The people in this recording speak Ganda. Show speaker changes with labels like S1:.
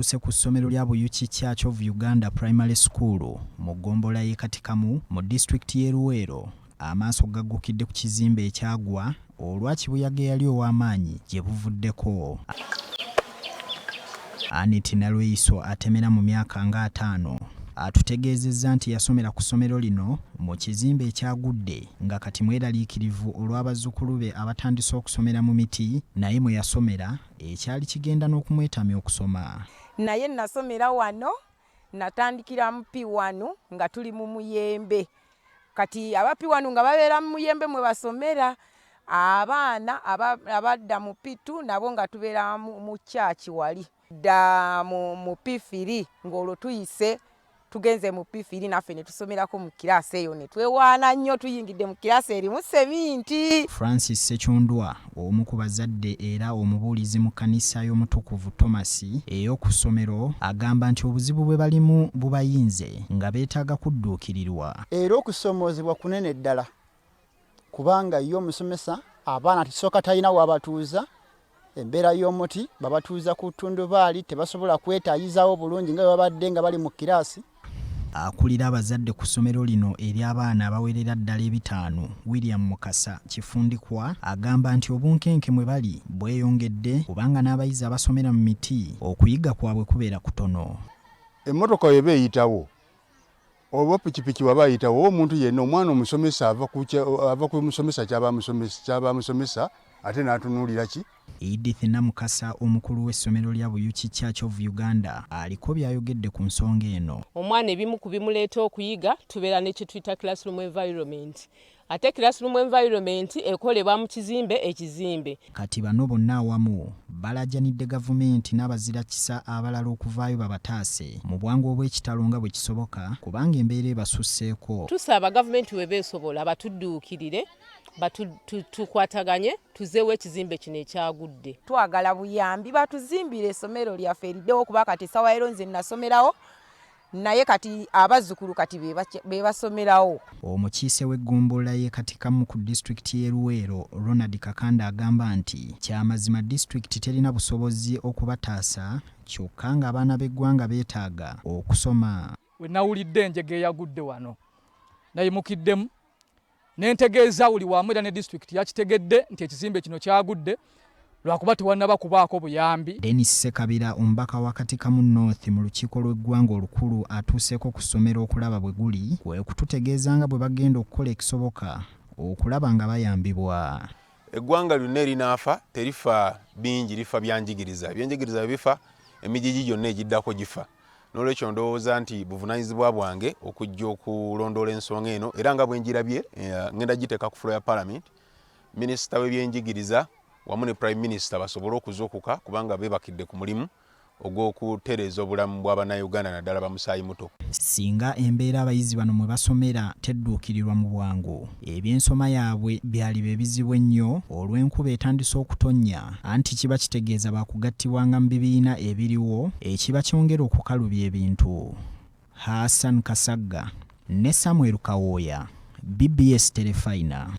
S1: Bw'atuuse ku ssomero lya Buyuki Church of Uganda Primary School mu ggombolola y'e Katikamu mu disitulikiti y'e Luweero, amaaso gaggukidde ku kizimbe ekyagwa olwa kibuyaga eyali ow'amaanyi gye buvuddeko. Annet Nalweyiso atemera mu myaka nga ataano atutegeezezza nti yasomera ku ssomero lino mu kizimbe ekyagudde nga kati mweraliikirivu olw'abazzukulu be abatandise okusomera mu miti naye mwe yasomera ekyali kigenda n'okumwetamya okusoma.
S2: Naye nasomera wano, natandikira mu P1 nga tuli mu muyembe. Kati aba P1 nga babeera mu muyembe mwe basomera, abaana abadda mu P2 nabo nga tubeera mu church wali. Dda mu P3 ng'olwo tuyise tugenze mu P3 naffe ne tusomerako mu kiraasi eyo ne twewaana nnyo tuyingidde mu kiraasi erimu seminti.
S1: Francis Ssekyondwa omu ku bazadde era omubuulizi mu kkanisa y'Omutukuvu Thomas ey'oku ssomero agamba nti obuzibu bwe balimu bubayinze nga beetaaga kudduukirirwa.
S3: Era okusoomoozebwa kunene ddala kubanga ye omusomesa abaana tisooka talina wabatuuza, embeera y'omuti babatuuza ku ttundubaali tebasobola kwetaayizaawo bulungi nga bwe babadde nga bali mu kiraasi.
S1: Akulira abazadde ku ssomero lino ery'abaana abawerera ddala ebitaano, William Mukasa Kifundikwa agamba nti obunkenke mwe bali bweyongedde kubanga n'abayizi abasomera mu miti okuyiga kwabwe kubeera kutono.
S4: Emmotoka weba eyitawo oba pikipiki waba ayitawo oba omuntu yenna omwana omusomesa ava ku musomesa kyaba amusomesa ate n'atunuulira ki.
S1: Edith Namukasa omukulu w'essomero lya Buyuki Church of Uganda aliko by'ayogedde ku nsonga eno.
S5: Omwana ebimu ku bimuleeta okuyiga tubeera ne kye tuyita classroom environment ate classroom environment ekolebwa mu kizimbe ekizimbe.
S1: Kati bano bonna awamu balaajanidde gavumenti n'abazirakisa abalala okuvaayo babataase mu bwangu obw'ekitalo nga bwe kisoboka kubanga embeera ebasusseeko.
S5: Tusaba gavumenti weba esobola batudduukirire tukwataganye tuzeewo ekizimbe kino ekyagudde.
S2: Twagala buyambi batuzimbire essomero lyaffe eriddewo kuba kati essaawa leero nze nasomerawo naye kati abazzukulu kati be basomerawo.
S1: Omukiise w'eggombolola y'e Katikamu ku disitulikiti y'e Luweero, Ronald Kakande agamba nti kyamazima disitulikiti terina busobozi okubataasa kyokka ng'abaana b'eggwanga beetaaga okusoma.
S6: We nawulidde enjega eyagudde wano nayimukiddemu ne ntegeeza buli wamu era ne disitulikiti yakitegedde nti ekizimbe kino kyagudde lwakuba tewannaba kubaako buyambi.
S1: Denis Ssekabira omubaka wa Katikamu North mu lukiiko lw'eggwanga olukulu atuuseeko ku ssomero okulaba bwe guli kwe kututegeeza nga bwe bagenda okukola ekisoboka okulaba nga bayambibwa.
S7: Eggwanga lyonna erinaafa terifa bingi, lifa byanjigiriza. Ebyenjigiriza bwe bifa, emigigi gyonna egiddako gifa. N'olwekyo ndowooza nti buvunaanyizibwa bwange okujja okulondoola ensonga eno era nga bwe ngirabye ngenda giteeka ku floor ya Parliament, minisita w'ebyenjigiriza wamu ne Prime Minister basobole okuzuukuka kubanga beebakidde ku mulimu ogw'okutereeza obulamu bwa Bannayuganda naddala bamusaayi muto.
S1: Singa embeera abayizi bano mwe basomera tedduukirirwa mu bwangu, eby'ensoma yaabwe byaliba ebizibu ennyo olw'enkuba etandise okutonnya anti kiba kitegeeza baakugattibwanga mu bibiina ebiriwo ekiba kyongera okukalubya ebintu. Hassan Kasagga ne Samuel Kawooya, bbs Terefayina.